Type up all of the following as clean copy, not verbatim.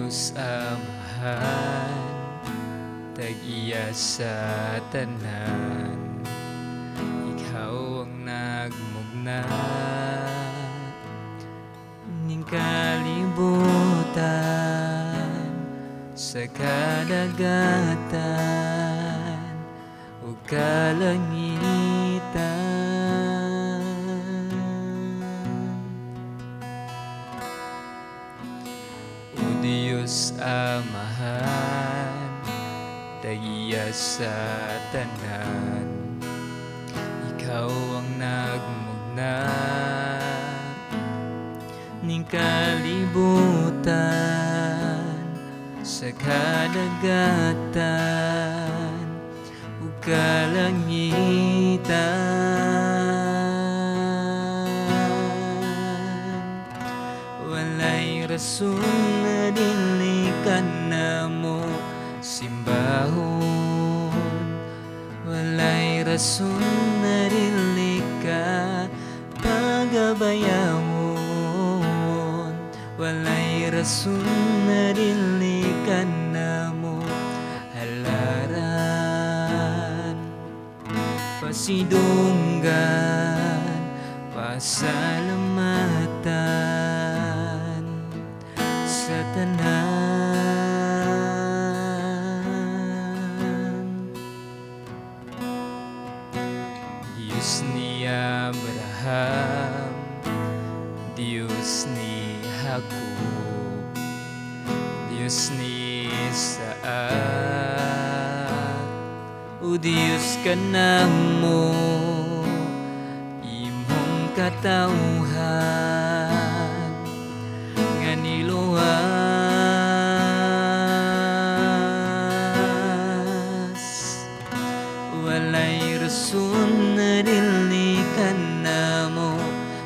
Diyos Amahan, tag-iya sa tanan, ikaw ang nagmugna ning kalibutan sa kadagatan ug kalangitan. O Diyos Amahan, tag-iya sa tanan, ikaw ang nagmugna ning kalibutan sa kadagatan ug kalangitan. Walay rason na dili ka namo simbahon, walay rason na dili ka pagabayawon, walay rason na dili ka namo halaran, pasidunggan, pasalamatan sa tanan. Diyos ni Abraham, Diyos ni Jacob, Diyos ni Isaac, O Diyos ka namo, imong katawhan nga niluwas. Walay rason na dili ka namo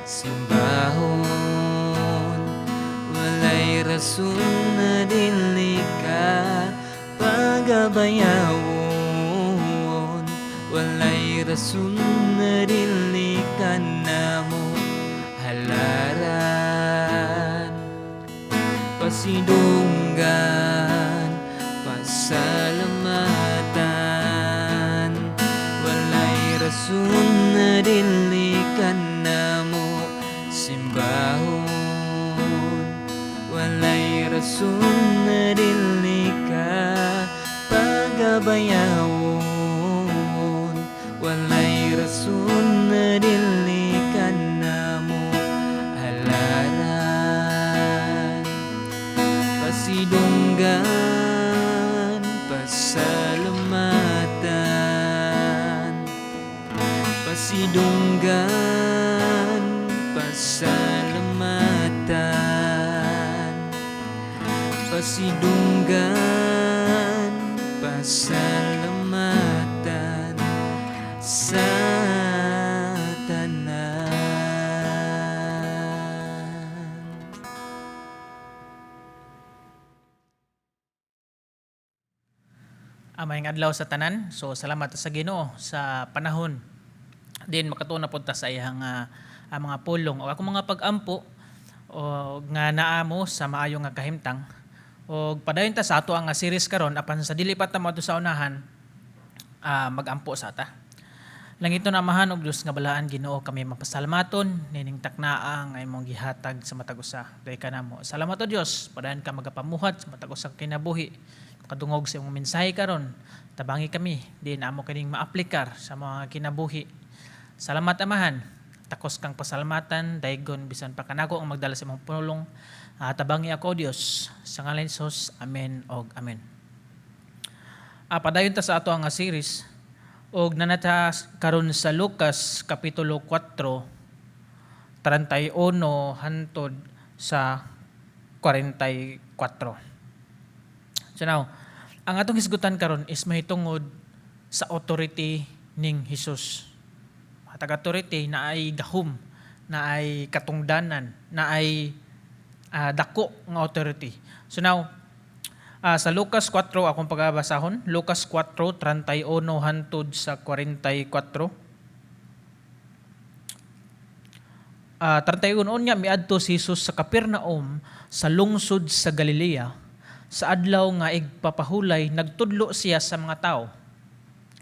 simbahon, walay rason na dili ka pagabayawon, walay rason na dili ka namo halaran, pasidunggan, pasalamatan. Walay rason na dili ka namo simbahon, walay rason na dili ka pagabayawon, walay rason na dili ka namo halaran, pasidunggan, pasalamatan, pasidunggan, pasalamatan, pasidunggan, pasalamatan sa tanan. Maayong adlaw sa tanan. So salamat sa Ginoo sa panahon din makatuon na pud ta sa iyang mga pulong o akong mga pag-ampo o nga naa mo sa maayo nga kahimtang. Og padayon ta sa ato ang series karon, apan sa dili pa ta moadto sa unahan, magampo sa ta. Langiton Amahan ug Dios nga balaan Ginoo, kami mapasalamaton nining taknaa nga imong gihatag sa matag usa dahil kanamo. Salamat o Dios, padayon ka magapamuhat sa matag usa kinabuhi. Kadungog sa imong mensahe karon, tabangi kami di namo kining maaplikar sa mga kinabuhi. Salamat Amahan. Takos kang pasalamatan daygon bisan pa kanako ang magdala sa imong pulong. Tabangi ako Dios sa ngalan ni Jesus. Amen og amen. Padayon ta sa ato ang series og nanata karon sa Lucas kapitulo 4 31 hantod sa 44. So now, ang atong hisgutan karon is mahitungod sa authority ning Hesus. Matag authority na ay gahom, na ay katungdanan, na ay dako nga authority. So now, sa Lucas 4 akong pagabasahon, Lucas 4:31 hantod sa 44. 31 unya miadto si Jesus sa Capernaum sa lungsod sa Galilea. Sa Adlaw nga Igpapahulay, nagtudlo siya sa mga tao.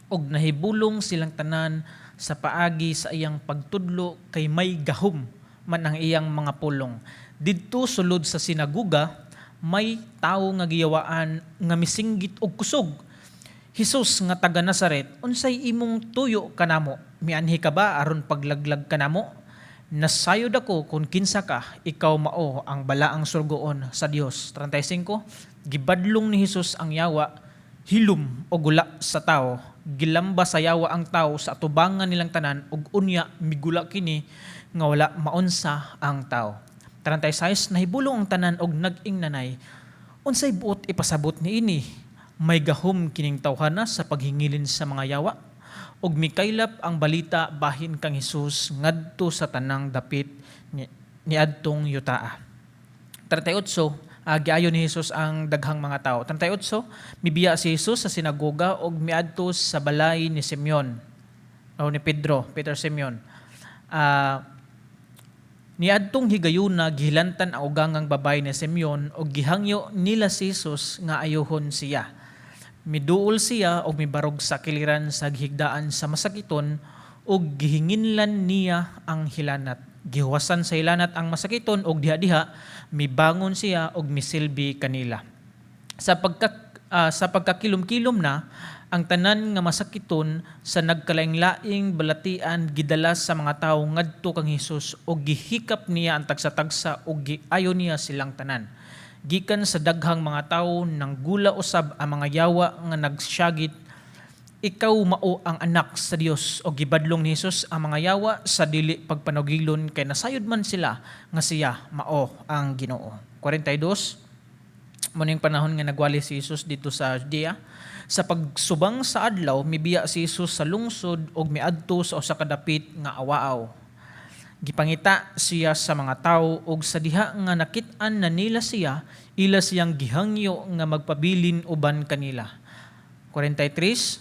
Ug nahibulong silang tanan sa paagi sa iyang pagtudlo kay may gahom man ang iyang mga pulong. Didto sulod sa sinaguga, may tawo nga giyawaan nga misinggit og kusog, "Hesus nga taga Nazaret, unsay imong tuyo kanamo? Mianhi ka ba aron paglaglag kanamo? Nasayod ako kung kinsa ka, ikaw mao ang Balaang Sulugoon sa Dios." 35. Gibadlong ni Hesus ang yawa, "Hilom og gula sa tao." Gilamba sa yawa ang tao sa atubangan nilang tanan ug unya migula kini nga wala maunsa ang tao. 36. Nahibulong ang tanan og nag-ingnanay, "Unsay buot ipasabot niini? May gahom kining tawhana sa paghingilin sa mga yawa." Ug mikaylap ang balita bahin kang Hesus ngadto sa tanang dapit ni niadtong yutaa. 38, giayo ni Hesus ang daghang mga tao. 38, mibiya si Hesus sa sinagoga ug miadto sa balay ni Simeon o ni Pedro, Peter Simeon. Niadtong higayuna, gihilantan ang ugangang babaye ni Simeon ug gihangyo nila si Hesus nga ayuhon siya. Miduol siya og mibarog sa kiliran sa gihigdaan sa masakiton ug gihinginlan niya ang hilanat. Gihuwasan sa hilanat ang masakiton ug diha-diha mibangon siya ug misilbi kanila. Sa pagkakilom-kilom na, ang tanan nga masakiton sa nagkalaing-laing balatian gidala sa mga tawo ngadto kang Hesus ug gihikap niya ang tagsa-tagsa ug giayo niya silang tanan. Gikan sa daghang mga tawo, nanggula usab ang mga yawa nga nagsyagit, "Ikaw mao ang Anak sa Dios." O gibadlong ni Hesus ang mga yawa sa dili pagpanugilon kay nasayod man sila nga siya mao ang Ginoo. 42. Mao ning panahon nga nagwali si Jesus dito sa Judea. Sa pagsubang sa adlaw, mibiya si Jesus sa lungsod ug miadto sa usa ka dapit nga awaaw. Gipangita siya sa mga tawo ug sa diha nga nakit-an na nila siya, ila siyang gihangyo nga magpabilin uban kanila. 43.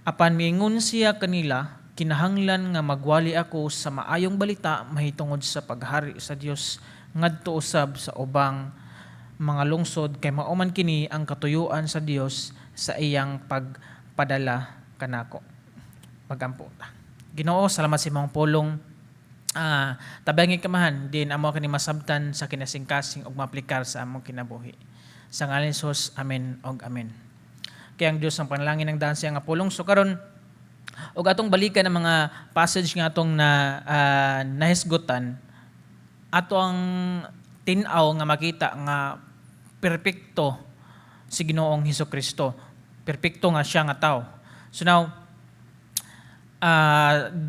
Apan miingon siya kanila, "Kinahanglan nga magwali ako sa maayong balita mahitungod sa paghari sa Dios ngadto usab sa ubang mga lungsod kay mao man kini ang katuyuan sa Dios sa iyang pagpadala kanako." Magampo ta. Ginoo, salamat sa imong pulong. Tabangi kami, Amahan, din amo kini masabtan sa kinasingkasing ug maaplikar sa among kinabuhi. Sa ngalan ni Jesus, amen og amen. Kaya ang Dios ang panalangin ng daan siya nga pulong. So karon ug atong balikan ang mga passage nga atong na nahisgutan, ato ang tin-aw nga makita nga perpekto si Ginoong Hesus Kristo. Perpekto nga siya nga tao. So now,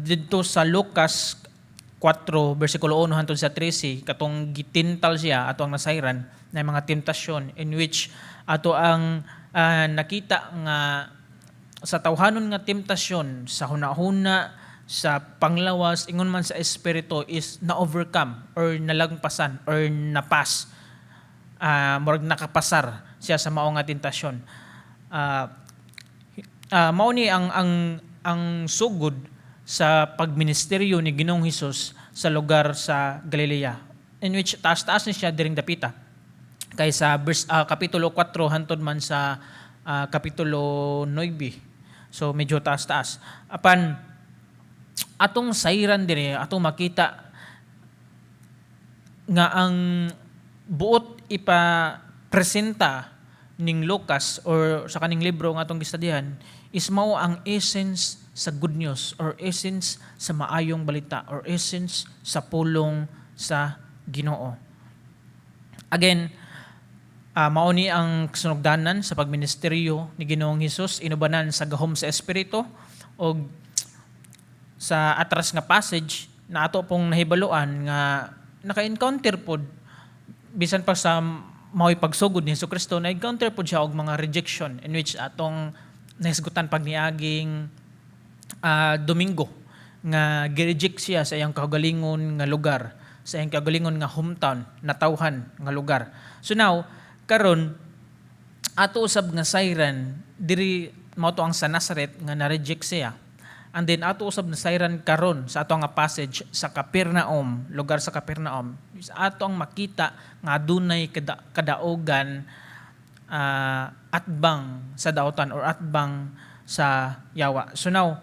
didto sa Lucas 4 versikulo 1 hangtod sa 13, katong gitintal siya, ato ang nasayran na mga temptasyon in which ato ang nakita nga sa tawhanon nga temptasyon sa hunahuna, sa panglawas, ingon man sa espiritu is na-overcome or nalagpasan or napas, murag nakapasar siya sa mao nga tentasyon. Mao ni ang sugod sa pagministeryo ni Ginoong Hesus sa lugar sa Galilea in which taas-taas ni siya diring dapita kay sa verse kapitulo 4 hantod man sa kapitulo 9, so medyo taas-taas. Apan atong sayran dire, atong makita nga ang buot ipa-presenta ning Lucas or sa kaning libro nga atong gistadihan is mao ang essence sa good news or essence sa maayong balita or essence sa pulong sa Ginoo. Again, mao ni ang sunugdanan sa pagministeryo ni Ginoong Hesus inubanan sa gahom sa Espiritu og sa atras nga passage na ato pong nahibaluan nga naka-encounter pod bisan pa sa mao'y pagsugod ni Hesus Kristo, na-encounter pod siya og mga rejection in which atong nahisgutan pag niaging Domingo nga gi-reject siya sa iyang kaugalingon nga lugar, sa iyang kaugalingon nga hometown, natawhan nga lugar. So now, karon ato usab nga sayran diri, mao to ang sa Nazaret nga na-reject siya. And then ato usab na sayran karon sa ato nga passage sa Capernaum, lugar sa Capernaum, is ato ang makita nga adunay kadaogan. atbang sa dautan or atbang sa yawa. So now,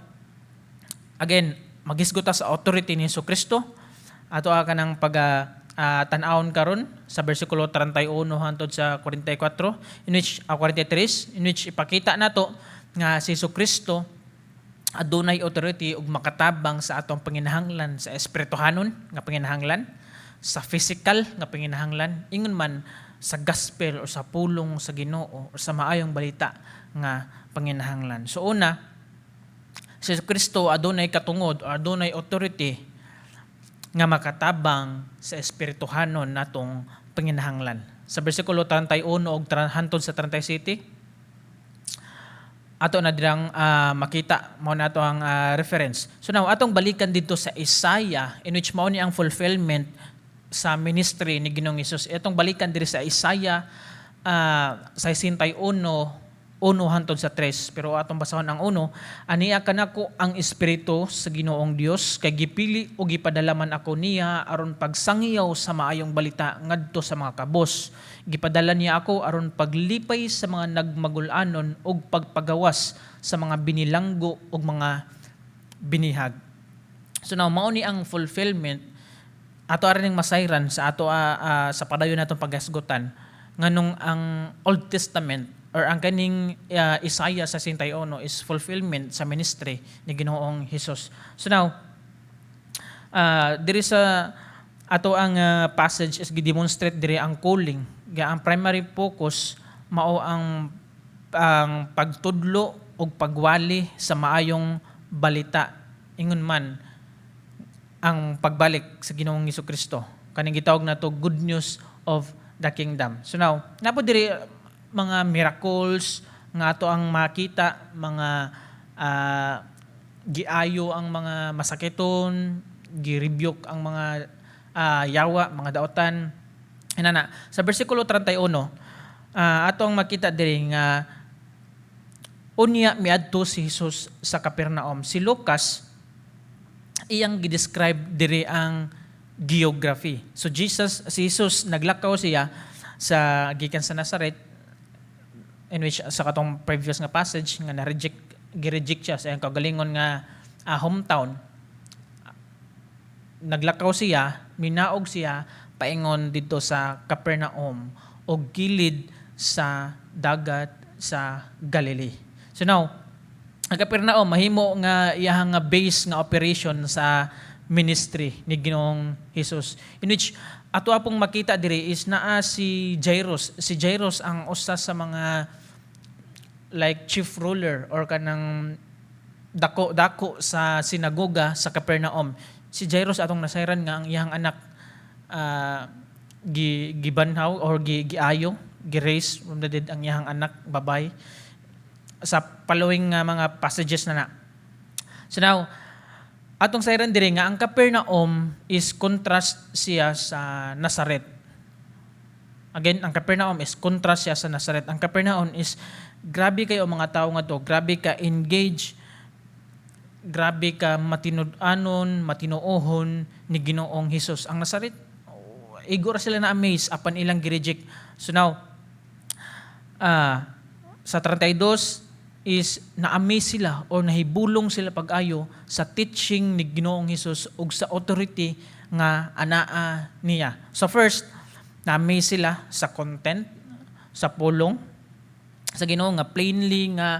again, maghisgot ta sa authority ni Hesus Kristo. Ato kanang pag tan-awon karon sa bersikulo 31 hangtod sa 44, in which 43, in which ipakita nato nga si Hesus Kristo adunay authority ug makatabang sa atong panginahanglan, sa espirituhanon nga panginahanglan, sa physical nga panginahanglan, ingon man sa gospel o sa pulong sa Ginoo o sa maayong balita nga panginahanglan. So una, si Kristo adunay katungod o adunay authority nga makatabang sa espirituhanon natong panginahanglan. Sa bersikulo 31 ug hantod sa 37, ato na dirang makita, mao na ato ang reference. So now, atong balikan dito sa Isaiah, in which mao ni ang fulfillment sa ministry ni Ginoong Hesus. Atong balikan diri sa Isaiah 61, 1 hantod sa 3, pero atong basahon ang 1. "Ania kanako ang espiritu sa Ginoong Dios, kay gipili o gipadala man ako niya aron pagsangyaw sa maayong balita ngadto sa mga kabos. Gipadala niya ako aron paglipay sa mga nagmagul-anon ug pagpagawas sa mga binilanggo ug mga binihag." So now, mao ni ang fulfillment. Ato aring masayran sa ato sa padayon natong paghisgutan nganong ang Old Testament or ang kaning Isaiah 61 is fulfillment sa ministry ni Ginoong Hesus. So now, diri sa ato ang passage is gi-demonstrate diri ang calling. Ga ang primary focus mao ang pagtudlo ug pagwali sa maayong balita, ingon man ang pagbalik sa Ginoong Kristo. Kaning gitawag nato good news of the kingdom. So now, naa pod diri mga miracles nga ato ang makita, mga giayo ang mga masakiton, gi-rebuke ang mga yawa, mga dautan. Inana, sa bersikulo 31, ato ang makita diri nga unya miadto si Jesus sa Capernaum. Si Lucas, iyang gi-describe diri ang geography. So Jesus, si Jesus naglakaw siya sa gikan sa Nazaret, in which sa katong previous nga passage nga na-reject, gi-reject siya sa iyang kaugalingon nga hometown. Naglakaw siya, minaog siya paingon didto sa Capernaum o gilid sa dagat sa Galilee. So now, ang Capernaum mahimo nga iyahang nga base nga operation sa ministry ni Ginoong Hesus. In which ato apong makita diri is naa si Jairus. Si Jairus ang usa sa mga like chief ruler or kanang dako dako sa sinagoga sa Capernaum. Si Jairus, atong nasayran nga ang iyang anak gi gibanhaw or gi giayo, gi-raise from the dead ang iyang anak babay sa following nga mga passages na na. So now, atong sayran diri nga ang Capernaum is contrast siya sa Nazaret. Again, ang Capernaum is contrast siya sa Nazaret. Ang Capernaum is grabe kayo ang mga tao nga to, grabe ka engage, grabe ka matinud-anon, matinuohon ni Ginoong Hesus. Ang Nazaret, oh, igo ra sila na amaze apan ilang gi-reject. So now, sa 32 is na-amaze sila or nahibulong sila pag-ayo sa teaching ni Ginoong Hesus ug sa authority nga anaa niya. So first, na-amaze sila sa content, sa pulong sa Ginoo nga plainly nga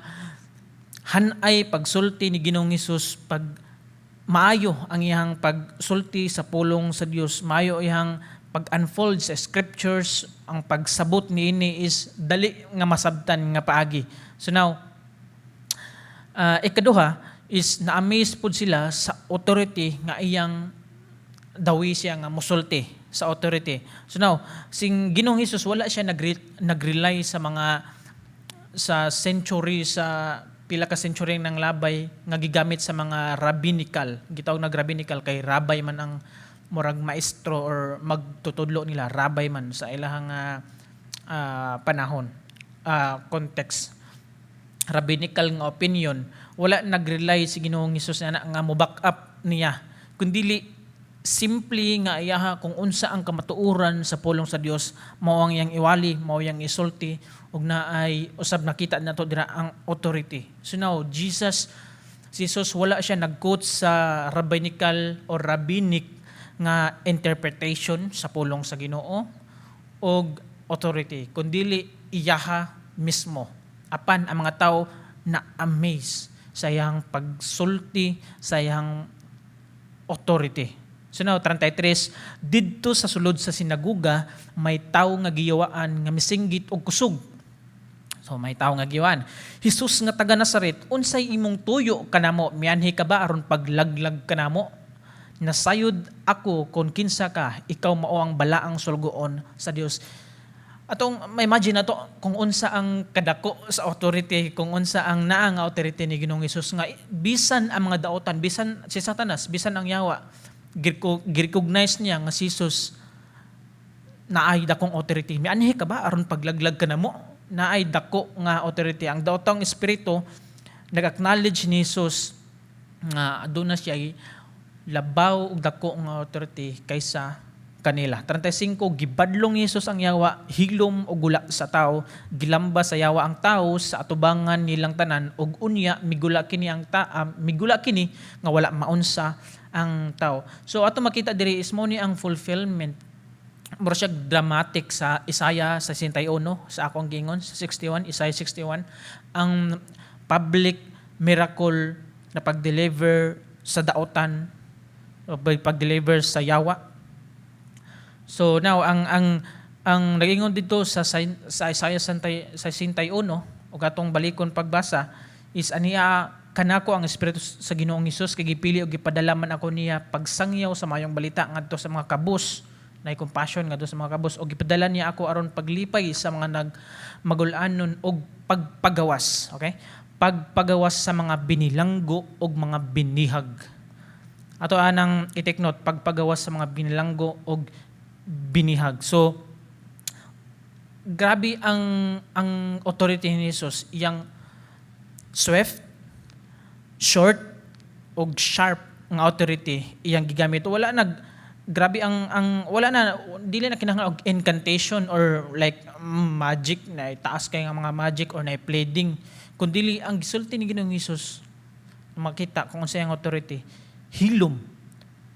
hanay pagsulti ni Ginoong Hesus, pag maayo ang iyang pagsulti sa pulong sa Dios, maayo iyang pag-unfold sa scriptures, ang pagsabot niini is dali nga masabtan nga paagi. So now, ikaduha is na-amaze pud sila sa authority nga iyang dawi siya nga musulti sa authority. So now, sing Ginoong Hesus, wala siya nag-rely sa mga sa century, sa pila ka century ng labay nga gigamit sa mga rabbinical. Gitawag nag rabbinical kay rabbi man ang murag maestro or magtutudlo nila, rabbi man sa ilahang panahon, context, rabbinical nga opinion. Wala nag-rely si Ginoong Hesus na nga mo back up niya, kundili Simple nga iyaha kung unsa ang kamatuoran sa pulong sa Dios, mao ang iyang iwali, mao iyang isulti, ug naay usab nakita nato dira ang authority. So now Jesus, si Jesus, wala siya nag-quote sa rabbinical or rabbinic nga interpretation sa pulong sa Ginoo og authority, kundili iyaha mismo. Apan ang mga tao na amaze sa iyang pagsulti, sa iyang authority. So now, 33, didto sa sulod sa sinaguga, may tawo nga giyawaan nga misinggit og kusog. So may tawo nga giyawaan. "Jesus nga taga Nazaret, unsay imong tuyo kanamo? Mianhi ka ba aron paglaglag kanamo? Nasayod ako kung kinsa ka, ikaw mao ang balaang sulugoon sa Dios." Atong ma-imagine nato kung unsa ang kadako sa authority, kung unsa ang naa nga authority ni Ginoong Hesus nga bisan ang mga daotan, bisan si Satanas, bisan ang yawa, gi-recognize niya nga si Jesus naay dakong authority. "Mianhi ka ba aron paglaglag kanamo?" Naay dako nga authority. Ang daotang espiritu nag-acknowledge ni Jesus nga aduna siya labaw og dako nga authority kaysa kanila. 35, gibadlong ni Jesus ang yawa, "Hilom og gula sa tao." Gilamba sa yawa ang tao sa atubangan nilang tanan ug unya migula kini ang ta migula kini nga wala maunsa ang tao. So ato makita diri is mo ni ang fulfillment, mura siya dramatic sa Isaiah sa 61, sa akong gingon sa 61, Isaiah 61, ang public miracle na pag-deliver sa daotan o pag-deliver sa yawa. So now ang nagingon dito sa Isaiah 61 ug atong balikon pagbasa is aniya, "Kanako ang espiritu sa Ginoong Hesus kay gipili og gipadala man ako niya pagsangyaw sa maayong balita ngadto sa mga kabus," na compassion ngadto sa mga kabus, "ug gipadala niya ako aron paglipay sa mga nagmagul-anon og pagpagawas," okay, "pagpagawas sa mga binilanggo og mga binihag." Ato anang i-take note, pagpagawas sa mga binilanggo og binihag. So grabe ang authority ni Jesus, iyang swift, short og sharp nga authority iyang gigamit. Wala nag grabe ang wala na, dili na kinahanglan og incantation or like magic na itaas kay nga mga magic or na pleading, kundi ang gisulti ni Ginoong Hesus, makita kung unsa iyang authority, "Hilom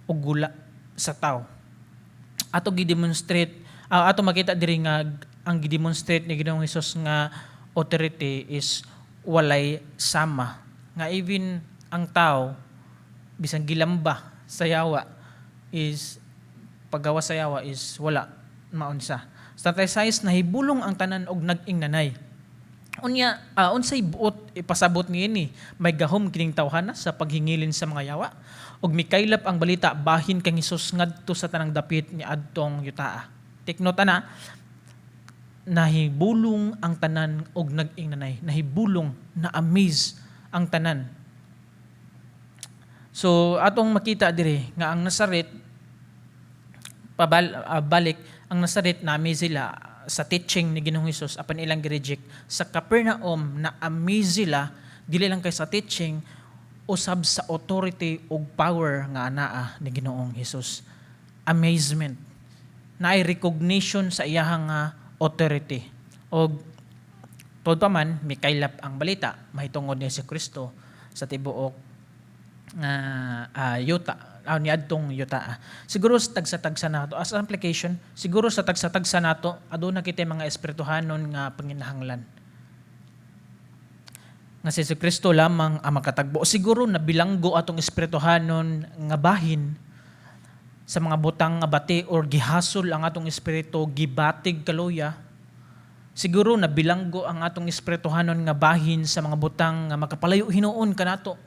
og gula sa tao." Ato gi-demonstrate, ato makita diri nga ang gi-demonstrate ni Ginoong Hesus nga authority is walay sama, nga even ang tao bisan gilamba sa yawa is paggawas sa yawa is wala maunsa. Sa 36, nahibulong ang tanan og nag-ingnanay. "Unya, unsay buot ipasabot niini? May gahom kining tawhana sa paghingilin sa mga yawa." Ug mikaylap ang balita bahin kang Hesus ngadto sa tanang dapit ni adtong yutaa. Take note ana, nahibulong ang tanan og nag-ingnanay. Nahibulong, na amaze ang tanan. So atong makita diri nga ang Nazaret balik ang Nazaret, na amaze sila sa teaching ni Ginoong Hesus apan ilang gi-reject. Sa Capernaum, na amaze sila dili lang kay sa teaching, usab sa authority ug power nga anaa ni Ginoong Hesus. Amazement, naay recognition sa iyahang nga authority. Og tuod pa man, mikaylap ang balita mahitungod ni Kristo sa tibuok nga yuta, niadtong yuta. Siguro sa tagsa-tagsa nato, as application, siguro sa tagsa-tagsa nato aduna kita mga espirituhanon nga panginahanglan nga si Kristo lamang ang makatagbo. Siguro nabilanggo atong espirituhanon nga bahin sa mga butang nga bati or gihasol ang atong espiritu, gibatig kaluya. Siguro nabilanggo ang atong espirituhanon nga bahin sa mga butang nga makapalayo hinuon kanato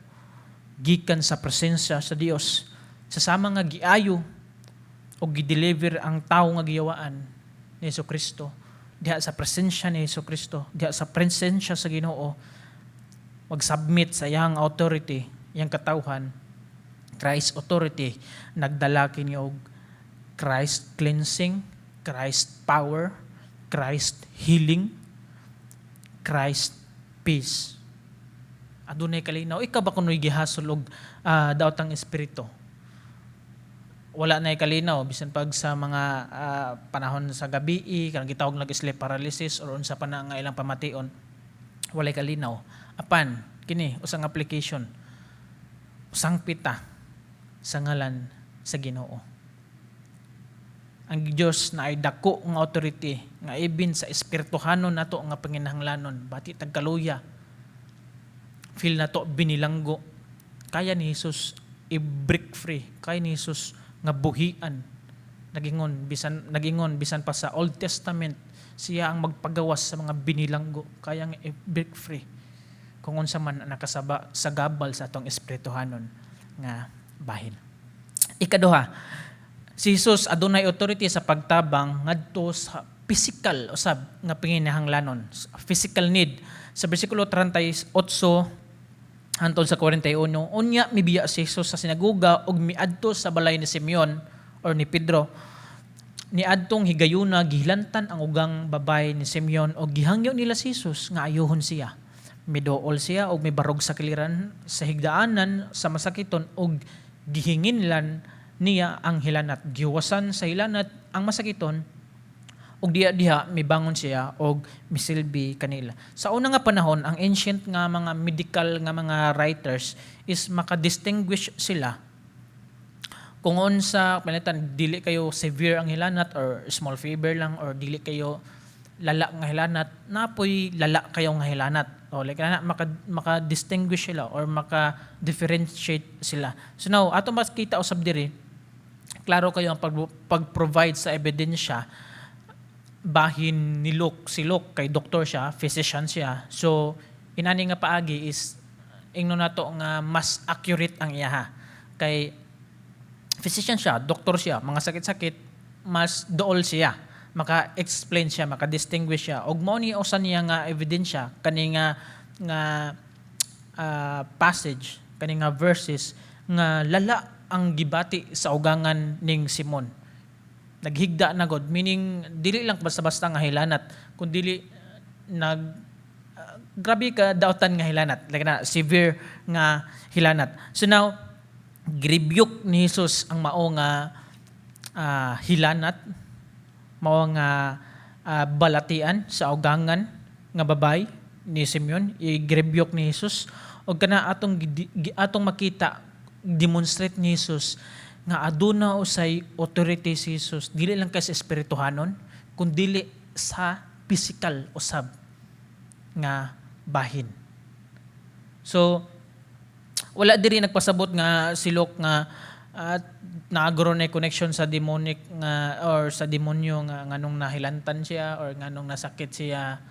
gikan sa presensya sa Dios. Sa sama nga giayo o gi-deliver ang tao nga giyawaan ni Hesus Kristo diha sa presensya ni Hesus Kristo, diha sa presensya sa Ginoo, mag-submit sa iyang authority, iyang katawhan, Christ authority, nagdala kini og Christ cleansing, Christ power, Christ healing, Christ peace. Adunay kalinaw. Ikaw ba kuno'y gihasol og daotang espiritu? Wala na kalinaw bisan pag sa mga panahon sa gabi, kanang gitawag nag sleep paralysis or unsa pa na nga ilang pamation, walay kalinaw. Apan kini usang application: sangpita sa ngalan sa Ginoo. Ang Dios na ay dako nga authority nga ibin sa espirituhanon nato nga panginahanglanon, bati tagkaluya, feel nato binilanggo, kaya ni Jesus i-break free, kaya ni Jesus nga buhian. Nagingon bisan pa sa Old Testament, siya ang magpagawas sa mga binilanggo, kaya nga i-break free kung unsa man ang nakasaba sa gabal sa atong espirituhanon nga bahin. Ikaduha, si Jesus adunay authority sa pagtabang ngadto sa physical usab nga panginahanglanon, physical need. Sa bersikulo 38 hantod sa 41, unya mibiya si Jesus sa sinagoga ug miadto sa balay ni Simeon or ni Pedro. Niadtong higayuna, gihilantan ang ugang babay ni Simeon og gihangyo nila si Jesus nga ayuhon siya. Miduol siya og mibarog sa kiliran sa higdaanan sa masakiton og gihinginlan niya ang hilanat. Gihuwasan sa hilanat ang masakiton ug diha diha mibangon siya og misilbi kanila. Sa una nga panahon, ang ancient nga mga medical nga mga writers is maka-distinguish sila kung unsa pananglitan dili kayo severe ang hilanat or small fever lang or dili kayo lala nga hilanat, napoy lala kayo nga hilanat. O like na maka distinguish sila or maka differentiate sila. So now ato makita usab diri, klaro kayo ang pag-provide sa ebidensya bahin ni Luke. Si Luke kay doktor siya, physician siya. So inani nga paagi is ingno nato nga mas accurate ang iyaha kay physician siya, doktor siya, mga sakit-sakit, mas dool siya. Maka-explain siya, maka-distinguish siya. Og mao ni usa niya nga ebidensya kani nga nga passage, kani nga verses nga lala ang gibati sa ugangan ning Simon. Naghigda na god, meaning dili lang basta-basta nga hilanat, kun dili nag grabe ka dautan nga hilanat, like na severe nga hilanat. So now girebuke ni Jesus ang mao nga hilanat, mao nga balatian sa ugangan nga babay ni Simeon. I-rebuke ni Jesus og kana atong makita, demonstrate ni Jesus nga aduna usay authority si Jesus, dili lang kay sa espirituhanon kun dili sa physical usab nga bahin. So wala diri nagpasabot nga si Luke nga at naagro na connection sa demonic nga or sa demonyo nga nganong nahilantan siya or nganong nasakit siya.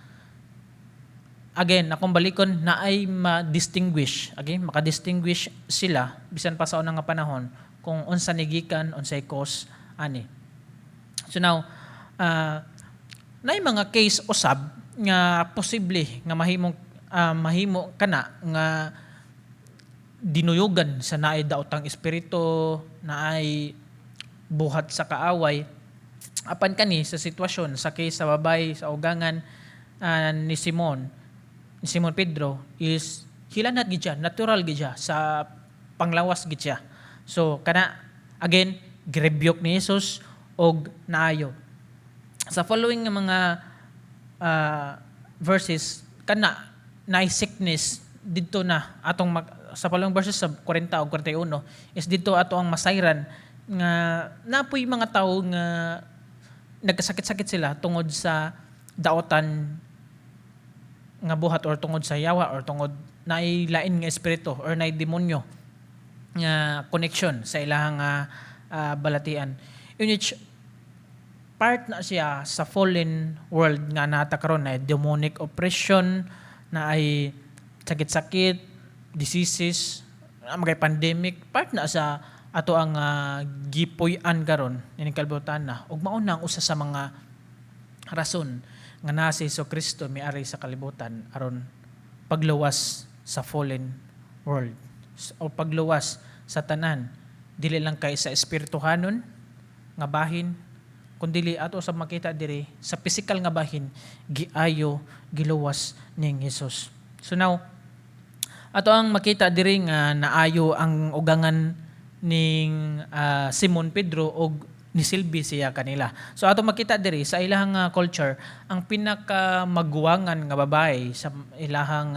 Again, akong balikon na ay ma-distinguish, okay, maka-distinguish sila bisan pa sa unang nga panahon kung unsa ni gikan, unsay cause ani. So now, naay mga case usab nga posible nga mahimo kana nga dinuyugan sa naay daotang espiritu, naay buhat sa kaaway. Apan kani sa sitwasyon sa case sa babay sa ugangan ni Simon Pedro is hilanat gid siya, natural gid siya, sa panglawas gid siya. So kana, again, girebuke ni Jesus og naayo. Sa following nga mga verses, kana naay sickness didto na atong sa following verses sa 40 o 41 is didto ato ang masayran nga napoy mga tawo nga nagkasakit-sakit sila tungod sa daotan nga buhat or tungod sa yawa or tungod naay lain nga espiritu or naay demonyo nga connection sa ilahang balatian, in which part na siya sa fallen world nga nata karon na demonic oppression, na ay sakit-sakit, diseases, magay pandemic, part na sa ato ang gipuy-an karon ining kalibutan na. Ug mao na ang usa sa mga rason nga naa si Hesus Kristo miari sa kalibutan aron pagluwas sa fallen world o pagluwas sa tanan, dili lang kay sa espirituhanon nga bahin, kundili ato sa makita diri sa physical nga bahin, giayo, giluwas ning Hesus. So now ato ang makita diri nga naayo ang ugangan ning Simon Pedro og nisilbi siya kanila. So ato makita diri sa ilahang culture, ang pinaka maguwangan nga babae sa ilahang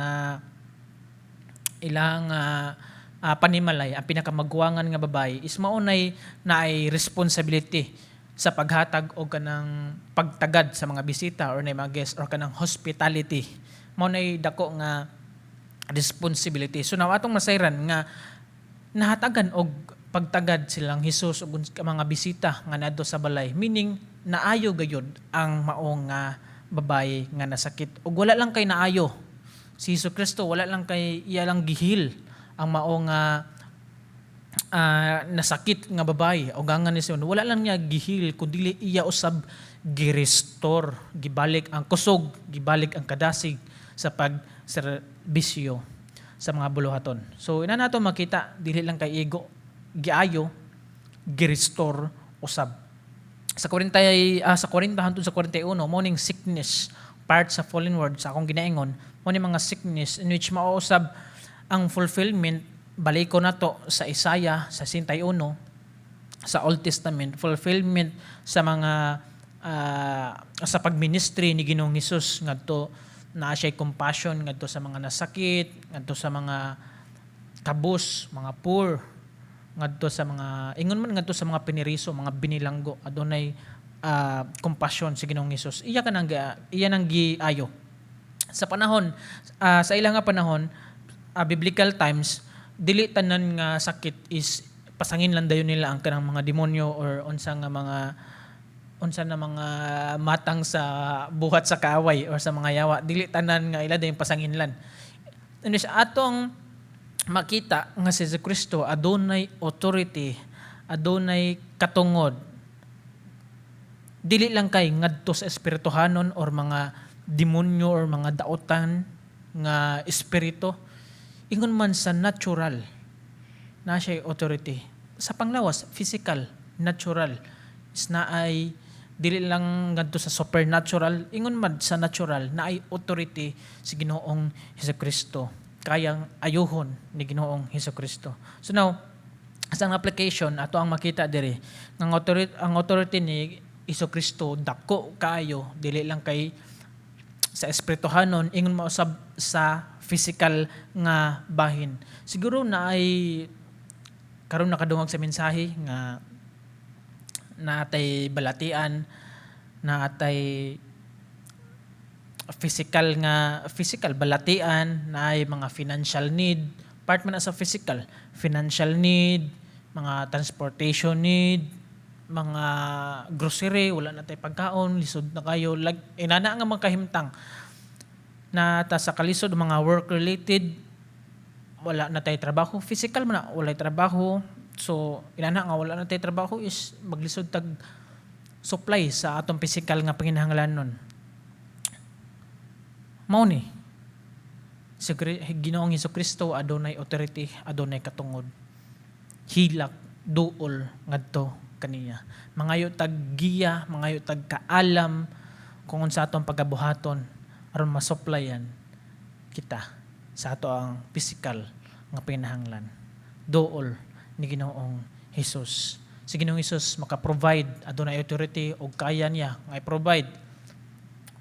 panimalay, ang pinakamaguwangan nga babae is maunay naay responsibility sa paghatag og kanang pagtagad sa mga bisita or na mga guest or kanang hospitality. Mao nay dako nga responsibility. So now atong masayran nga nahatagan og pagtagad silang Hesus ug mga bisita nga naadto sa balay, meaning naayo gayud ang maong nga babae nga nasakit. Ug wala lang kay naayo si Hesus Kristo, wala lang kay iya lang gi-heal ang mao nga nasakit nga babae o gangan ni Simon. Wala lang niya gi-heal kundi iya usab gi-restore, gibalik ang kusog, gibalik ang kadasig sa pagserbisyo sa mga buluhaton. So ina nato makita, dili lang kay igo giayo, gi-restore usab. Sa 40, sa 40 hangtod sa 41, mao ning sickness part sa fallen world sa akong ginaingon. Mao ni mga sickness in which mao usab ang fulfillment. Baliko nato sa Isaiah sa 61 sa Old Testament, fulfillment sa mga sa pagministry ni Ginoong Hesus ngadto naa siya compassion ngadto sa mga nasakit, ngadto sa mga kabus, mga poor, ngadto sa mga ingon man ngadto sa mga piniriso, mga binilanggo, adunay compassion si Ginoong Hesus. Iya nang giayo. Sa panahon sa ilang nga panahon, biblical times, dili tanan nga sakit is pasangin lang dayon nila ang kanang mga demonyo or unsa nga mga unsa na mga matang sa buhat sa kaaway or sa mga yawa. Dili tanan nga ila dayon pasanginlan. Ano sa atong makita nga si Jesu Kristo adunay authority, adunay katungod dili lang kay ngadto sa espirituhanon or mga demonyo or mga daotan nga espiritu, ingon man sa natural na siya authority sa panglawas, physical, natural is na ay dili lang ngadto sa supernatural, ingon man sa natural na ay authority si Ginoong Hesus Kristo, kayang ayuhon ni Ginoong Hesus Kristo. So now, sa ang application, ato ang makita diri ang authority ni Hesus Kristo dako kaayo, dili lang kay sa espirituhanon, ingon mausab sa physical nga bahin. Siguro na ay karon nakadungog sa mensahe nga naatay balatian, naatay physical nga physical balatian, naay mga financial need, part man na sa physical, financial need, mga transportation need, mga grocery, wala na tay pagkaon, lisod na kayo, like inana nga mga kahimtang na ta sa kalisod, mga work related, wala na tay trabaho, physical man na, walay trabaho. So inana nga wala na tay trabaho is maglisod tag supply sa atong physical nga panginahanglanon. Mao ni si Ginoong Hesus Kristo adunay authority, adunay katungod, hilak, duol ngadto kaniya. Mangayo tag giya, mangayo tag kaalam kung unsa atong pagabuhaton aron masuplayan kita sa ato ang physical nga panginahanglan. Duol ni Ginoong Hesus. Si Ginoong Hesus maka-provide, adunay authority og kaya niya nga i-provide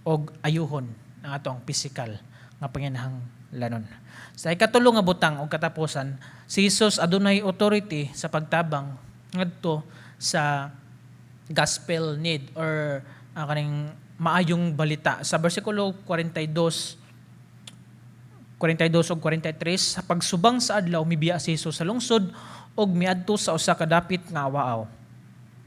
og ayuhon ang atong physical nga panginahanglanon. Sa ikatulo nga butang og katapusan, si Jesus adunay authority sa pagtabang ngadto sa gospel need or kaning maayong balita. Sa bersikulo 42 42 ug 43, sa pagsubang sa adlaw, mibiya si Jesus sa lungsod ug miadto sa usa ka dapit nga awaaw.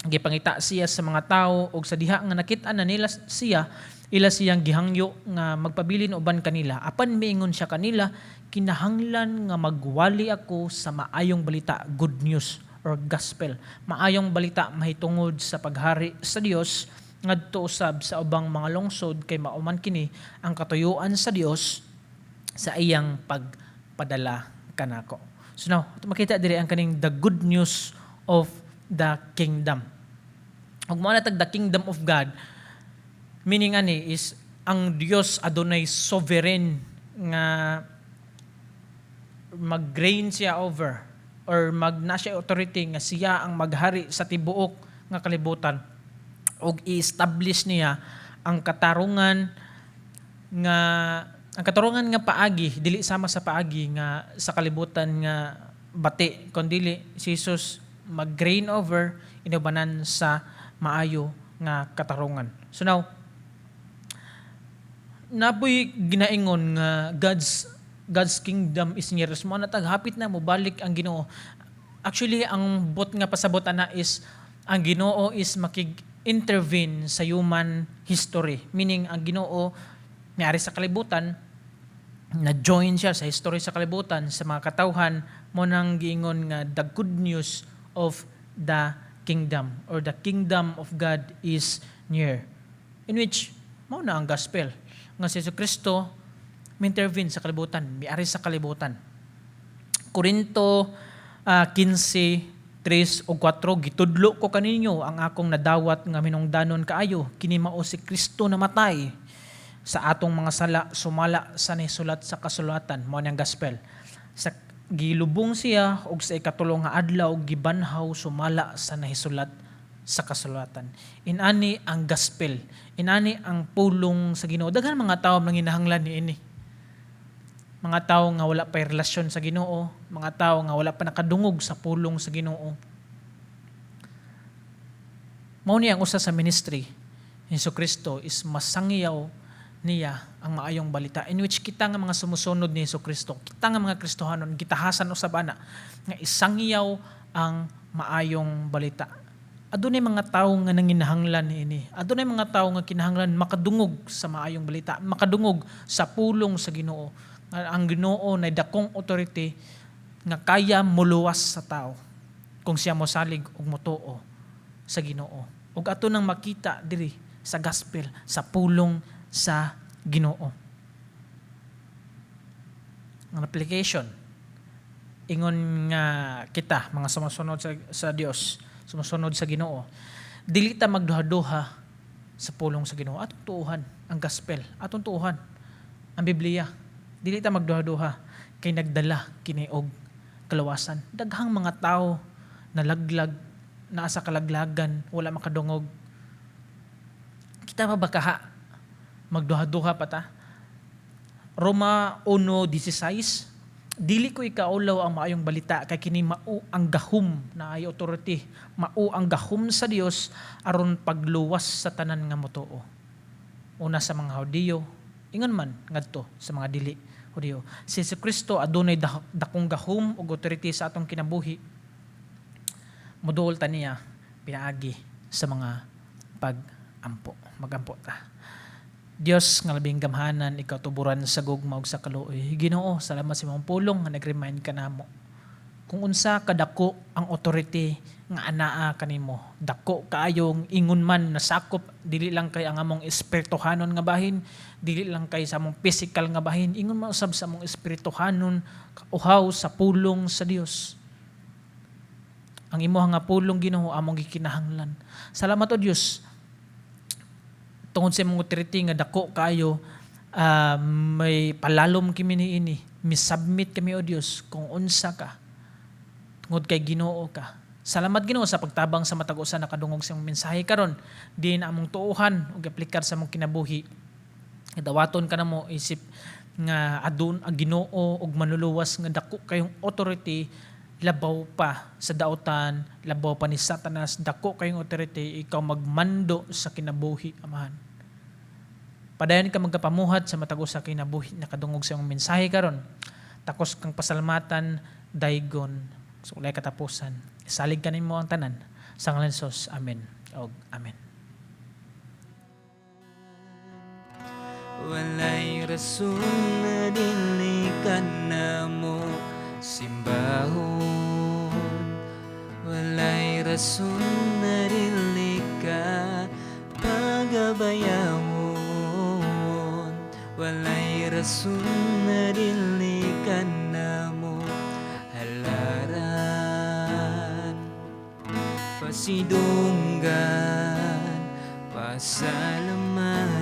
Gipangita siya sa mga tawo ug sa diha nga nakit-an na nila siya, ila siyang gihangyo nga magpabilin uban kanila. Apan miingon siya kanila, "Kinahanglan nga magwali ako sa maayong balita," good news or gospel. "Maayong balita mahitungod sa paghari sa Dios ngadto usab sa ubang mga lungsod, kay mao man kini ang katuyuan sa Dios sa iyang pagpadala kanako." So now, makita diri ang kaning the good news of the kingdom. Ug mao na tag the kingdom of God, meaning ani is ang Dios adunay sovereign nga mag-reign siya over. or mag na siya authority nga siya ang maghari sa tibuok nga kalibutan ug i-establish niya ang katarungan nga paagi, dili sama sa paagi nga sa kalibutan nga bati, kundili si Jesus mag-reign over inubanan sa maayo nga katarungan. So now, napoy ginaingon nga God's kingdom is near. So, mao na tag hapit na mobalik ang Ginoo. Actually, ang buot nga pasabot ana is ang Ginoo is makig-intervene sa human history. Meaning, ang Ginoo miari sa kalibutan, na join siya sa history sa kalibutan sa mga katawhan mo, nang giingon nga the good news of the kingdom or the kingdom of God is near, in which mao na ang gospel nga si Kristo intervene sa kalibutan, miari sa kalibutan. Korinto 15:3 ug 4, "Gitudlo ko kaninyo ang akong nadawat nga minungdanon kaayo, kini mao si Kristo namatay sa atong mga sala sumala sa nisulat sa kasulatan." Mao ni ang gospel. Sa gilubong siya ug sa ikatulo nga adlaw gibanhaw sumala sa nahisulat sa kasulatan. Inani ang gospel, inani ang pulong sa Ginoo. Daghan mga tawo nanginahanglan niini, mga tao nga wala pa relasyon sa Ginoo, mga tao nga wala pa nakadungog sa pulong sa Ginoo. Mao ni ang usa sa ministry ni Kristo is masangyaw niya ang maayong balita, in which kita nga mga sumusunod ni Hesus Kristo, kita nga mga Kristohanon, gitahasan usab ana nga isangyaw ang maayong balita. Adunay mga tawo nga nanginahanglan niini. Adunay mga tawo nga kinahanglan makadungog sa maayong balita, makadungog sa pulong sa Ginoo. Nga ang Ginoo nay dakong authority nga kaya muluwas sa tao kung siya mosalig ug motuo sa Ginoo. Ug ato nang makita diri sa gospel, sa pulong sa Ginoo. Ang application, ingon nga kita mga sumusunod sa Dios, sumusunod sa Ginoo, dili ta magduha-duha sa pulong sa Ginoo. Atong tuuhan ang gospel, atong tuuhan ang Biblia. Dili ta magduha-duha kay nagdala kini og kalawasan. Daghang mga tao nalaglag, naa sa kalaglagan, wala makadungog. Kita pa ba kaha? Magduha-duha pa ta? Roma 1:16, "Dili ko ikaulaw ang maayong balita kay kini mao ang gahom na ay authority, mao ang gahom sa Dios aron pagluwas sa tanan nga motuo. Una sa mga Hudiyo, ingon man ngadto sa mga dili Hudiyo." Si Kristo adunay dakong gahom ug authority sa atong kinabuhi. Moduol ta niya pinaagi sa mga pag-ampo. Magampo ta. Dios nga labing gamhanan, ikaw tuburan sa gugma ug sa kaluoy. Ginoo, salamat sa imong pulong nga nag-remind ka namo kung unsa kadako ang authority nga anaa kanimo. Dako kaayong ingon man nasakop dili lang kay ang among espirituhanon nga bahin, dili lang kay sa among physical nga bahin, ingon man usab sa among espirituhanon, kauhaw sa pulong sa Dios. Ang imuha nga pulong, Ginoo, among gikinahanglan. Salamat, o Dios, tungod sa imong authority nga dako kaayo, may palalom kami niini. Mi-submit kami, o Dios, kung unsa ka tungod kay Ginoo ka. Salamat, Ginoo, sa pagtabang sa matag usa nakadungog sa imong mensahe karon din among tuohan ug aplikar sa among kinabuhi. Dawaton ka namo isip nga adun ang Ginoo ug manluluwas nga dako kayong authority labaw pa sa dautan, labaw pa ni Satanas, dako kayong authority, ikaw magmando sa kinabuhi, Amahan. Padayon ka magkapamuhat sa matag usa kinabuhi nakadungog sa imong mensahe karon. Takos kang pasalamatan daygon sa walay katapusan. Isalig kanimo ang tanan sa ngalan ni Jesus. Amen. Og amen. Walay rason na dili ka namo simbahon. Walay rason na dili ka pagabayawon. Walay rason na dili ka namo halaran, pasidunggan, pasalamatan.